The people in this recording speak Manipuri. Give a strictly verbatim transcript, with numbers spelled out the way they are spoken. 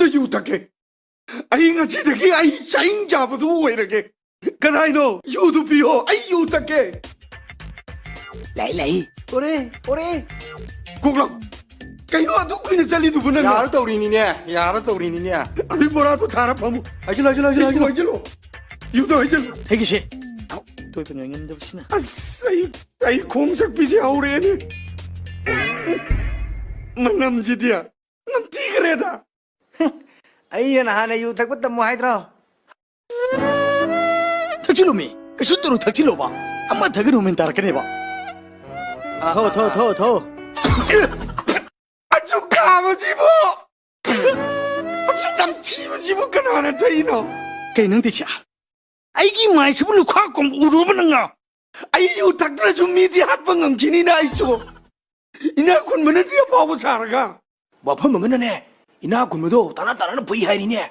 ꯌꯨ ꯊꯛꯀꯦ꯫ ꯑꯩ ꯉꯁꯤꯗꯒꯤ ꯑꯩ ꯆꯍꯤꯡ ꯆꯥꯕꯗꯨ ꯑꯣꯏꯔꯒꯦ꯫ ꯀꯗꯥꯏꯅꯣ? ꯌꯨꯗꯨ ꯄꯤꯌꯣ, ꯑꯩ ꯌꯨ ꯊꯛꯀꯦ꯫ ꯂꯩ, ꯂꯩ꯫ ꯑꯣꯔꯦ, ꯑꯣꯔꯦ꯫ ꯀꯣꯛꯂꯥꯎ꯫ ꯀꯩꯅꯣ ꯑꯗꯨꯛ ꯀꯨꯏꯅ ꯆꯠꯂꯤꯗꯨꯕꯨ ꯅꯪ? ꯌꯥꯔ ꯇꯧꯔꯤꯅꯤꯅꯦ, ꯌꯥꯔ ꯇꯧꯔꯤꯅꯤꯅꯦ꯫ ꯑꯗꯨꯏ ꯕꯣꯔꯥꯗꯣ ꯊꯥꯔ ꯐꯝꯃꯨ꯫ ꯍꯥꯏꯖꯤꯜꯂꯣ, ꯍꯥꯏꯖꯤꯜꯂꯣ, ꯍꯥꯏꯖꯤꯜꯂꯣ, ꯍꯥꯏꯖꯤꯜꯂꯣ, ꯍꯥꯏꯖꯤꯜꯂꯣ꯫ ꯍꯥꯏꯖꯤꯜꯂꯣ꯫ ꯌꯨꯗꯣ ꯍꯥꯏꯖꯤꯜꯂꯣ꯫ ꯊꯩꯒꯤꯁꯦ꯫ ꯇꯣꯏꯕ ꯉꯝꯗꯕꯁꯤꯅ꯫ ꯑꯁ, ꯑꯩ, ꯑꯩ ꯈꯣꯡ ꯆꯠꯄꯤꯁꯦ ꯍꯧꯔꯛꯑꯦꯅꯦ꯫ ꯃꯅꯝꯁꯤꯗꯤ ꯅꯝꯊꯤꯈ꯭ꯔꯦꯗ꯫ ꯑꯩꯅ ꯅꯍꯥꯟꯅ ꯌꯨ ꯊꯛꯄ ꯇꯝꯃꯣ ꯍꯥꯏꯗ꯭ꯔꯣ? ꯊꯛꯆꯤꯜꯂꯨꯃꯤ, ꯀꯩꯁꯨ ꯇꯧꯔꯣ, ꯊꯛꯆꯤꯜꯂꯣꯕ꯫ ꯑꯃ ꯊꯛꯀꯅꯨ ꯃꯤꯟ ꯇꯥꯔꯛꯀꯅꯦꯕ꯫ ꯊꯣ, ꯊꯣ, ꯊꯣ, ꯊꯣ꯫ ꯑꯁꯨꯛ ꯀꯥꯕꯁꯤꯕꯨ, ꯑꯁꯨꯛ ꯌꯥꯝ ꯊꯤꯕꯁꯤꯕꯨ ꯀꯅꯥꯅ ꯊꯛꯏꯅꯣ? ꯀꯩ ꯅꯪ ꯇꯤꯁꯥ? ꯑꯩꯒꯤ ꯃꯥꯏꯁꯤꯕꯨ ꯂꯨꯈꯥ ꯀꯨꯝ ꯎꯔꯨꯕ ꯅꯪꯅ? ꯑꯩ ꯌꯨ ꯊꯛꯇ꯭ꯔꯁꯨ ꯃꯤꯗꯤ ꯍꯥꯠꯄ ꯉꯝꯈꯤꯅꯤꯅ ꯑꯩꯁꯨ꯫ ꯏꯅꯥꯛ ꯈꯨꯟꯕꯅꯗꯤ ꯑꯐꯥꯎꯕ ꯁꯥꯔꯒ꯫ ꯋꯥꯐꯝ ꯑꯃꯅꯅꯦ, ꯏꯅꯥꯛ ꯈꯨꯟꯕꯗꯣ ꯇꯥꯅ ꯇꯥꯅꯅ ꯐꯨꯏ ꯍꯥꯏꯔꯤꯅꯦ꯫